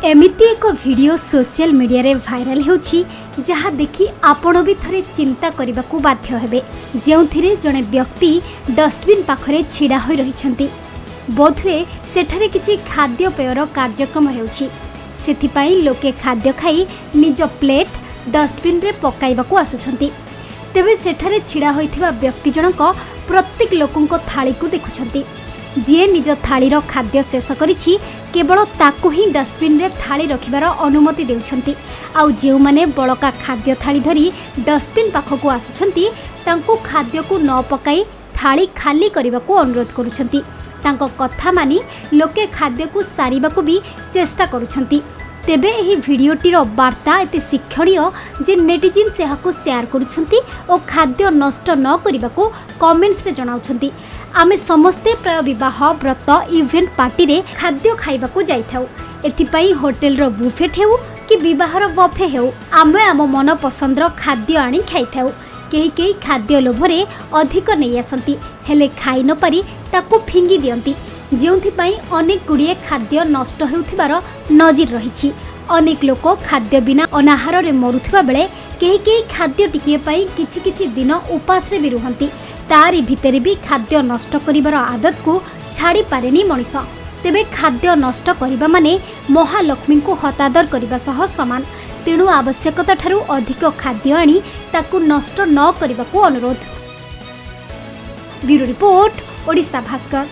ଏମିତି ଏକ video social ମିଡ଼ିଆରେ ଭାଇରାଲ ହେଉଛି, ଯାହା ଦେଖି ଆପଣ ବି ଥରେ ଚିନ୍ତା କରିବାକୁ ବାଧ୍ୟ ହେବେ, ଯେଉଁଥିରେ ଜଣେ ବ୍ୟକ୍ତି ଡଷ୍ଟବିନ୍ ପାଖରେ ଛିଡ଼ା ହୋଇ ରହିଛନ୍ତି। ବୋଧହୁଏ ସେଠାରେ କିଛି ଖାଦ୍ୟପେୟର କାର୍ଯ୍ୟକ୍ରମ ହେଉଛି, ସେଥିପାଇଁ ଲୋକେ ଖାଦ୍ୟ ଖାଇ ନିଜ ପ୍ଲେଟ୍ ଡଷ୍ଟବିନ୍ରେ ପକାଇବାକୁ ଆସୁଛନ୍ତି। ତେବେ ସେଠାରେ ଛିଡ଼ା ହୋଇଥିବା ବ୍ୟକ୍ତି ଜଣକ ପ୍ରତ୍ୟେକ ଲୋକଙ୍କ ଥାଳିକୁ ଦେଖୁଛନ୍ତି। ଯିଏ ନିଜ ଥାଳିର ଖାଦ୍ୟ ଶେଷ କରିଛି, କେବଳ ତାକୁ ହିଁ ଡଷ୍ଟବିନ୍ରେ ଥାଳି ରଖିବାର ଅନୁମତି ଦେଉଛନ୍ତି। ଆଉ ଯେଉଁମାନେ ବଳକା ଖାଦ୍ୟ ଥାଳି ଧରି ଡଷ୍ଟବିନ୍ ପାଖକୁ ଆସୁଛନ୍ତି, ତାଙ୍କୁ ଖାଦ୍ୟକୁ ନ ପକାଇ ଥାଳି ଖାଲି କରିବାକୁ ଅନୁରୋଧ କରୁଛନ୍ତି। ତାଙ୍କ କଥା ମାନି ଲୋକେ ଖାଦ୍ୟକୁ ସାରିବାକୁ ବି ଚେଷ୍ଟା କରୁଛନ୍ତି। ତେବେ ଏହି ଭିଡ଼ିଓଟିର ବାର୍ତ୍ତା ଏତେ ଶିକ୍ଷଣୀୟ ଯେ ନେଟିଜିନ୍ସ ଏହାକୁ ସେୟାର କରୁଛନ୍ତି ଓ ଖାଦ୍ୟ ନଷ୍ଟ ନ କରିବାକୁ କମେଣ୍ଟସରେ ଜଣାଉଛନ୍ତି। ଆମେ ସମସ୍ତେ ପ୍ରାୟ ବିବାହ, ବ୍ରତ, ଇଭେଣ୍ଟ ପାର୍ଟିରେ ଖାଦ୍ୟ ଖାଇବାକୁ ଯାଇଥାଉ। ଏଥିପାଇଁ ହୋଟେଲର ବୁଫେଟ୍ ହେଉ କି ବିବାହର ବଫେ ହେଉ, ଆମେ ଆମ ମନ ପସନ୍ଦର ଖାଦ୍ୟ ଆଣି ଖାଇଥାଉ। କେହି କେହି ଖାଦ୍ୟ ଲୋଭରେ ଅଧିକ ନେଇ ଆସନ୍ତି, ହେଲେ ଖାଇ ନପାରି ତାକୁ ଫିଙ୍ଗି ଦିଅନ୍ତି, ଯେଉଁଥିପାଇଁ ଅନେକ ଗୁଡ଼ିଏ ଖାଦ୍ୟ ନଷ୍ଟ ହେଉଥିବାର ନଜିର ରହିଛି। ଅନେକ ଲୋକ ଖାଦ୍ୟ ବିନା ଅନାହାରରେ ମରୁଥିବା ବେଳେ କେହି କେହି ଖାଦ୍ୟ ଟିକିଏ ପାଇଁ କିଛି କିଛି ଦିନ ଉପାସରେ ବି ରୁହନ୍ତି। ତାରି ଭିତରେ ବି ଖାଦ୍ୟ ନଷ୍ଟ କରିବାର ଆଦତକୁ ଛାଡ଼ି ପାରେନି ମଣିଷ। ତେବେ ଖାଦ୍ୟ ନଷ୍ଟ କରିବା ମାନେ ମହାଲକ୍ଷ୍ମୀଙ୍କୁ ହତାଦର କରିବା ସହ ସମାନ। ତେଣୁ ଆବଶ୍ୟକତା ଠାରୁ ଅଧିକ ଖାଦ୍ୟ ଆଣି ତାକୁ ନଷ୍ଟ ନ କରିବାକୁ ଅନୁରୋଧ। Bureau report, Odisha Bhaskar.